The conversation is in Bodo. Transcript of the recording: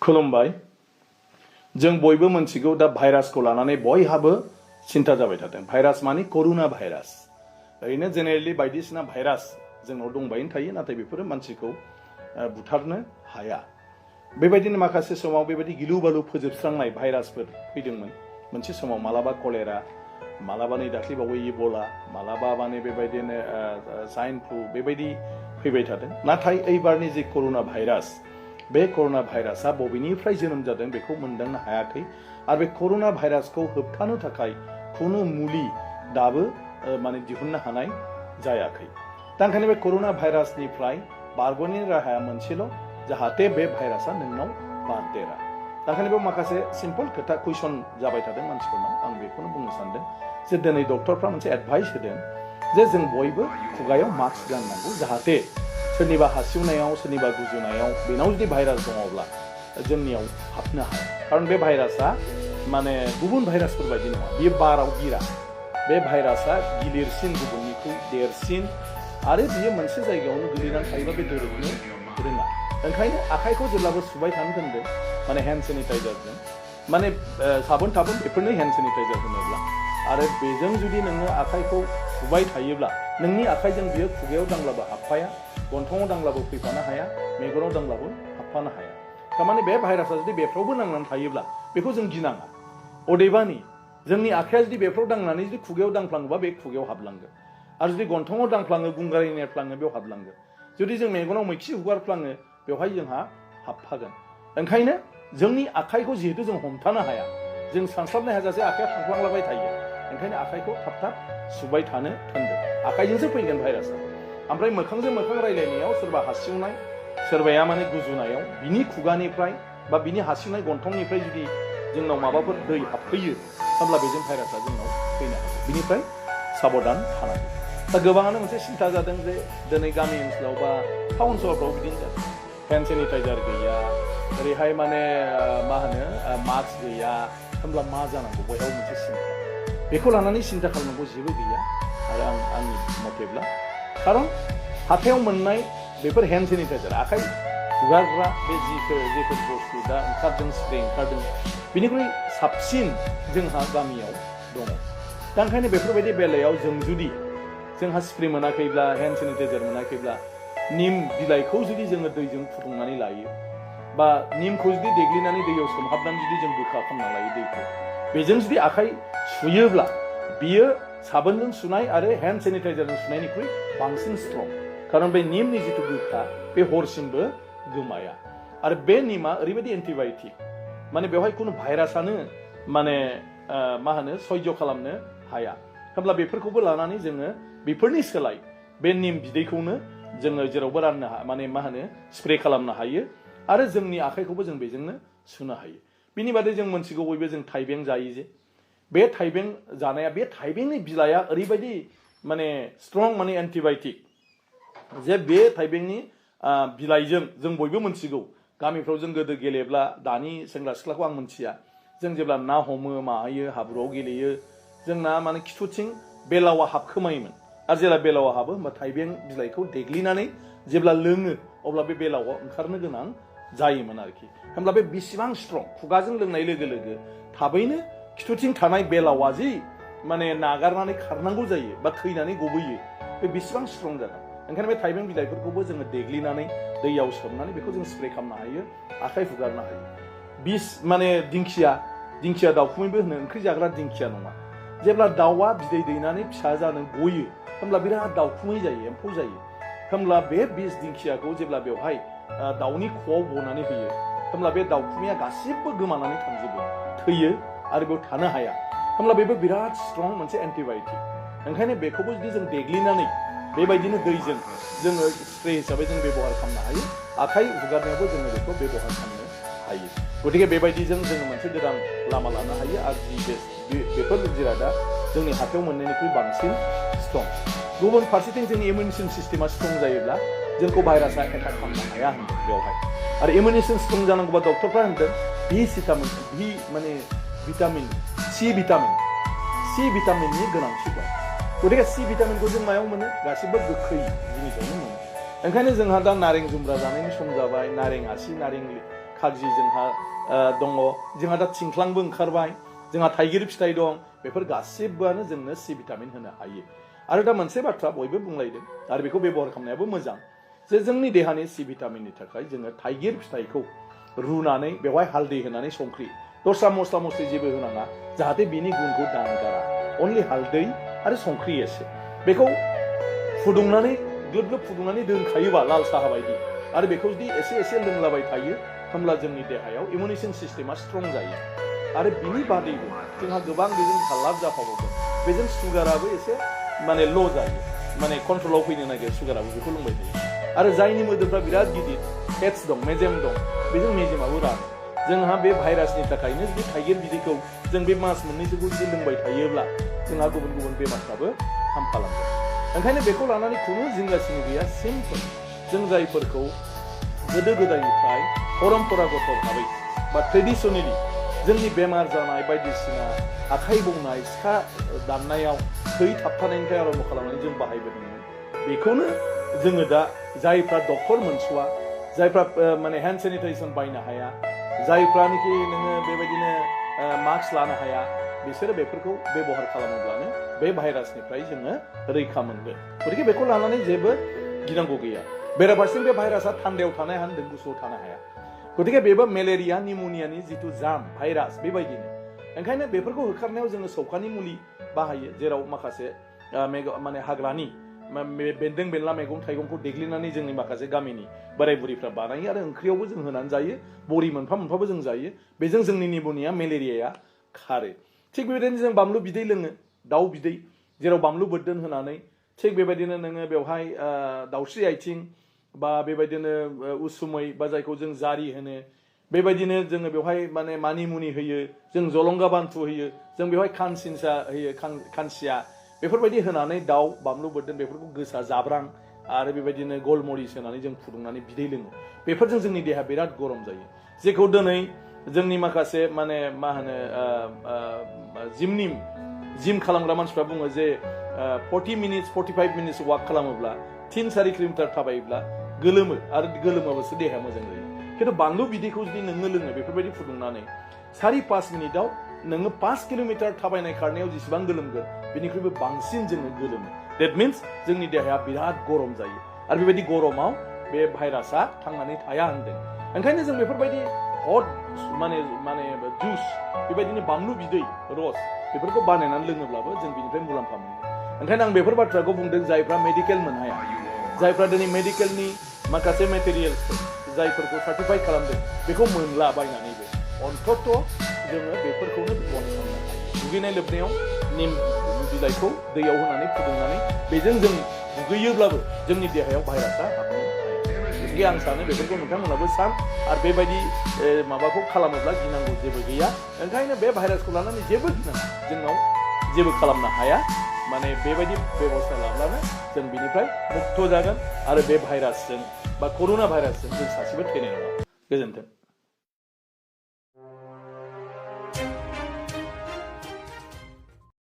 खुलुमबाय जों बयबो मोनथिगौ दा भाइरासखौ लानानै बयहाबो सिन्था जाबाय थादों। भाइरास माने करुना भाइरास। ओरैनो जेनेरेलि बायदिसिना भाइरास जोंनाव दंबायनो थायो, नाथाय बेफोरो मानसिखौ बुथारनो हाया। बेबायदिनो माखासे समाव बेबायदि गिलु बालु फोजोबस्रांनाय भाइरासफोर फैदोंमोन। मोनसे समाव मालाबा कलेरा, मालाबा नै दाख्लैबावै इबोला, मालाबा माने बेबायदिनो स्वाइन फ्लु बेबायदि फैबाय थादों। नाथाय एइबारनि जे करुना भाइरास, बे करुना भाइरासआ बबेनिफ्राय जोनोम जादों बेखौ मोनदांनो हायाखै। आरो बे करुना भाइरासखौ होबथानो थाखाय खुनु मुलि दाबो माने दिहुननो हानाय जायाखै। दा ओंखायनो बे करुना भाइरासनिफ्राय बारग'नायनि राहाया मोनसेल', जाहाथे बे भाइरासआ नोंनाव बारदेरा। दा ओंखायनो बेयाव माखासे सिम्पल खोथा कुइसन जाबाय थादों मानसिफोरनाव। आं बेखौनो बुंनो सानदों जे दिनै डक्टरफ्रा मोनसे एडभाइस होदों जे जों बयबो खुगायाव मास्क गाननांगौ, जाहाथे सोरनिबा हासिवनायाव, सोरनिबा गुजुनायाव बेनाव जुदि भाइरास दङब्ला जोंनियाव हाबनो हाया। खारन बे भाइरासआ माने गुबुन भाइरासफोर बायदि नङा, बेयो बाराव बिरा। बे भाइरासआ गिलिरसिन, गुबुननिख्रुइ देरसिन, आरो बियो मोनसे जायगायावनो गोलैनानै थायोबा बे दोरोदनो रोङा। ओंखायनो आखाइखौ जेब्लाबो सुबाय थानो दोनदों, माने हेन्ड सेनिटाइजारजों, माने साबोन थाबोन बेफोरनो हेन्ड सेनिटाइजार होनोब्ला। आरो बेजों जुदि नोङो आखाइखौ सुबाय थायोब्ला नोंनि आखाइजों बियो खुगायाव दांब्लाबो हाबफाया, गन्थङाव दांब्लाबो फैफानो हाया, मेगनाव दांब्लाबो हाबफानो हाया। थारमाने बे भाइरासआ जुदि बेफ्रावबो नांनानै थायोब्ला बेखौ जों गिनाङा। अदेबानि जोंनि आखाइया जुदि बेफ्राव दांनानै जुदि खुगायाव दांफ्लाङोबा बे खुगायाव हाबलांगोन, आरो जुदि गन्थङाव दांफ्लाङो, गुंगारै नेरफ्लाङो, बेयाव हाबलांगोन। जुदि जों मेगनाव मैखि हुगारफ्लाङो, बेवहाय जोंहा हाबफागोन। ओंखायनो जोंनि आखाइखौ जिहेतु जों हमथानो हाया, जों सानस्लाबनो हायाजासे आखाइया थांफ्लांलाबाय थायो, ओंखायनो आखाइखौ थाब थाब सुबाय थानो थोनदों। आखाइजोंसो फैगोन भाइरासआ। ओमफ्राय मोखांजों मोखां रायलायनायाव सोरबा हासिवनाय, सोरबाया माने गुजुनायाव बिनि खुगानिफ्राय बा बिनि हासिवनाय गन्थंनिफ्राय जुदि जोंनाव माबाफोर दै हाबफैयो, होमब्ला बेजों भाइरासआ जोंनाव फैनो हागौ। बिनिफ्राय साबधान थानांगौ। दा गोबाङानो मोनसे सिन्था जादों जे दिनै गामि ओनसोलाव बा टाउन सहरफ्राव बिदिनो जादों, हेन्ड सेनिटाइजार गैया, ओरैहाय माने मा होनो मास्क गैया, होमब्ला मा जानांगौ? बयहाबो मोनसे सिन्था। बेखौ लानानै सिन्था खालामनांगौ जेबो गैया आरो आंनि मथेब्ला। खारन हाथायाव मोननाय बेफोर हेन्ड सेनिटाइजार, आखाइ हुगारग्रा बे जेफोर बुस्थु दा ओंखारदों, स्प्रे ओंखारदों, बिनिख्रुइ साबसिन जोंहा गामियाव दङ। दा ओंखायनो बेफोरबायदि बेलायाव जोंहा स्प्रे मोनाखैब्ला, हेन्ड सेनिटाइजार मोनाखैब्ला, निम बिलाइखौ जुदि जोङो दैजों फुदुंनानै लायो, बा निमखौ जुदि देग्लिनानै दैयाव सोमहाबनानै जुदि जों गोखा खालामना लायो दैखौ, बेजों जुदि आखाइ सुयोब्ला बियो साबोनजों सुनाय आरो हेन्ड सेनिटाइजारजों सुनायनिख्रुइ बांसिन स्ट्रं। खारन बे निमनि जिथु गोखा, बे हरसिमबो गोमाया। आरो बे निमा ओरैबायदि एन्टिबाय'टिक, माने बेवहाय खुनु भाइरासआनो माने मा होनो सह्य खालामनो हाया। होमब्ला बेफोरखौबो लानानै जोङो बेफोरनि सोलाय बे निम बिदैखौनो जोङो जेरावबो राननो माने मा होनो स्प्रे खालामनो हायो, आरो जोंनि आखाइखौबो जों बेजोंनो सुनो हायो। बिनि बादै जों मोनथिगौ बयबो, जों थाइबें जायो जे, बे थाइबें जानाया, बे थाइबेंनि बिलाइआ ओरैबायदि माने स्ट्रं, माने एन्टिबाय'टिक, जे बे थाइबेंनि बिलाइजों जों बयबो मोनथिगौ। गामिफ्राव जों गोदो गेलेब्ला, दानि सेंग्रा सिख्लाखौ आं मोनथिया, जों जेब्ला ना हमो, मायो, हाब्रुआव गेलेयो, जोंना माने खिथुथिं बेलावा हाबखोमायोमोन। आरो जेब्ला बेलावा हाबो, होमबा थाइबें बिलाइखौ देग्लिनानै जेब्ला लोङो, अब्ला बे बेलावा ओंखारनो गोनां जायोमोन आरोखि। होमब्ला बे बेसेबां स्ट्रं, खुगाजों लोंनाय लोगो लोगो थाबैनो खिथुथिं थानाय बेलावा जि माने नागारनानै खारनांगौ जायो बा थैनानै गबोयो, बे बेसेबां स्ट्रं जागोन। ओंखायनो बे थाइबें बिलाइफोरखौबो जोङो देग्लिनानै दैयाव सोमनानै बेखौ जों स्प्रे खालामनो हायो, आखाइ हुगारनो हायो। माने दिंखिया दाउखुमैबो होनो, ओंख्रि जाग्रा दिंखिया नङा। जेब्ला दाउआ बिदै दैनानै फिसा जानो गयो, होमब्ला बिराद दाउखुमै जायो, एम्फौ जायो। होमब्ला बे बिस दिंखियाखौ जेब्ला बेवहाय दाउनि ख'आव बनानै होयो, होमब्ला बे दाउखुमैया गासिबो गोमानानै थांजोबो, थैयो, आरो बेयाव थानो हाया। होमब्ला बेबो बिराद स्ट्रं मोनसे एन्टिबाय'टिक। ओंखायनो बेखौबो जुदि जों देग्लिनानै बेबायदिनो दैजों जोङो स्प्रे हिसाबै जों बेबहार खालामनो हायो, आखाइ हुगारनायावबो जोङो बेखौ बेबहार खालामनो हायो। गतिके बेबायदिजों जोङो मोनसे गोदान लामा लानो हायो। आरो बेफोर जिरादा जोंनि हाथायाव मोननायनिख्रुइ बांसिन स्ट्रं। गुबुन फारसेथिं जोंनि इमिउन सिस्टेमा स्ट्रं जायोब्ला जोंखौ भाइरासआ एटाक खालामनो हाया होनदों बेवहाय। आरो इमिउन स्ट्रं जानांगौबा डक्टरफ्रा होनदों सि भिटामिननि गोनांथि दं। गतिके सि भिटामिनखौ जों मायाव मोनो? गासिबो गोखै जिनिसावनो मोनो। ओंखायनो जोंहा दा नारें जुम्ब्रा जानायनि सम जाबाय, नारें आसि, नारें खागजि जोंहा दङ जोंहा दा थिंख्लांबो ओंखारबाय जोंहा थाइगिर फिथाइ दं बेफोर गासिबोआनो जोंनो सि भिटामिन होनो हायो आरो दा मोनसे बाथ्रा बयबो बुंलायदों आरो बेखौ बेबहार खालामनायाबो मोजां जे जोंनि देहानि सि भिटामिननि थाखाय जोङो थाइगिर फिथाइखौ रुनानै बेवहाय हालदै होनानै संख्रि दस्रा मस्ला मस्लि जेबो होनाङा जाहाथे बिनि गुनखौ दानगारा अनलि हालदै आरो संख्रि एसे बेखौ फुदुंनानै ग्लोब ग्लोब फुदुंनानै दोनखायोबा लाल साहा बायदि आरो बेखौ जुदि एसे एसे लोंलाबाय थायो होमब्ला जोंनि देहायाव इमिउनिसन सिस्टेमा स्ट्रं जायो आरो बिनि बादैबो जोंहा गोबां बेजों लाब जाफाबावदों बेजों सुगाराबो एसे माने ल' जायो माने कन्ट्रलाव फैनो नागिरो सुगाराबो बेखौ लोंबाय थायो आरो जायनि मोदोमफ्रा बिराद गिदिर फेट्स दं मेजेम दं बेजों मेजेमाबो रानो जोंहा बे भाइरासनि थाखायनो जुदि थाइगिर बिदैखौ जों बे मास मोननैसोखौ जुदि लोंबाय थायोब्ला जोंहा गुबुन गुबुन बेमारफ्राबो हामफालांगोन ओंखायनो बेखौ लानानै खुनु जिंगासिनो गैया सिम्पोल जों जायफोरखौ गोदो गोदायनिफ्राय परम्परागत भाबै बा ट्रेडिसनेलि जोंनि बेमार जानाय बायदिसिना आखाइ बौनाय सिखा दाननायाव थै थाबथानायनिफ्राय आरम्भ खालामनानै जों बाहायबोदोंमोन बेखौनो जोङो दा जायफ्रा डक्टर मोनस'वा जायफ्रा माने हेन्ड सेनिटाइजेसन बायनो हाया जायफ्रानोखि नोङो बेबायदिनो मास्क लानो हाया बिसोरो बेफोरखौ बेबहार खालामोब्लानो बे भाइरासनिफ्राय जोङो रैखा मोनगोन गतिके बेखौ लानानै जेबो गिनांगौ गैया बेराफारसेथिं बे भाइरासआ थान्दायाव थानो हाया होनदों गुसुआव थानो हाया गतिके बेबो मेलेरिया निम'नियानि जिथु जाम भाइरास बेबायदिनो ओंखायनो बेफोरखौ होखारनायाव जोङो सौखानि मुलि बाहायो जेराव माखासे माने हाग्रानि बेन्दों बेनला मैगं थाइगंखौ देग्लिनानै जोंनि माखासे गामिनि बोराय बुरिफ्रा बानायो आरो ओंख्रियावबो जों होनानै जायो बरि मोनफा मोनफाबो जों जायो बेजों जोंनि निम'निया मेलेरियाया खारो थिग बेबायदिनो जों बानलु बिदै लोङो दाउ बिदै जेराव बानलु बोरदोन होनानै थिग बेबायदिनो नोङो बेवहाय दाउस्रि आथिं बा बेबायदिनो उसुमै बा जायखौ जों जारि होनो बेबायदिनो जोङो बेवहाय माने मानिमुनि होयो जों जलंगा बान्थु होयो जों बेवहाय खानसिनसा होयो खानसिया बेफोरबायदि होनानै दाउ बानलु बोरदोन बेफोरखौ गोसा जाब्रां आरो बेबायदिनो गलमरिस होनानै जों फुदुंनानै बिदै लोङो बेफोरजों जोंनि देहाया बिराद गरम जायो जेखौ दिनै जोंनि माखासे माने मा होनो जिम खालामग्रा मानसिफ्रा बुङो जे 40 मिनिट्स 45 मिनिट्स वाक खालामोब्ला 3-4 किल'मिटार थाबायोब्ला गोलोमो आरो गोलोमाबासो देहाया मोजां जायो खिन्थु बानलु बिदैखौ जुदि नोङो लोङो बेफोरबायदि फुदुंनानै 4-5 मिनिटाव नोङो 5 किल'मिटार थाबायनाय खारनायाव जेसेबां गोलोमगोन बेनिख्रुइबो बांसिन जोङो गोलोमो देट मिन्स जोंनि देहाया बिराद गरम जायो आरो बेबायदि गरमाव बे भाइरासआ थांनानै थाया होनदों ओंखायनो जों बेफोरबायदि हट माने जुस बेबायदिनो बानलु बिदै रस बेफोरखौ बानायनानै लोङोब्लाबो जों बिनिफ्राय मुलाम्फा मोनो ओंखायनो आं बेफोर बाथ्राखौ बुंदों जायफ्रा मेडिकेल मोनहाया जायफ्रा दिनै मेडिकेलनि माखासे मेटेरियेल्सफोर जायफोरखौ सार्टिफाइ खालामदों बेखौ मोनला बायनानैबो अन्तत जोङो बेफोरखौनो बन खालामनो दुगैनाय लोबनायाव निम बिलाइखौ दैयाव होनानै फुदुंनानै बेजों जों दुगैयोब्लाबो जोंनि देहायाव भाइरासआ हाबनो हाया गतिके आं सानो बेफोरखौ नोंथांमोनाबो सान आरो बेबायदि माबाखौ खालामोब्ला गिनांगौ जेबो गैया ओंखायनो बे भाइरासखौ लानानै जेबो गिनाङा जोंनाव जेबो खालामनो हाया माने बेबायदि बेबस्था लाब्लानो जों बिनिफ्राय मुक्त जागोन आरो बे भाइरासजों बा कर'ना भाइरासजों जों सासेबो थैनाय नङा गोजोन्थों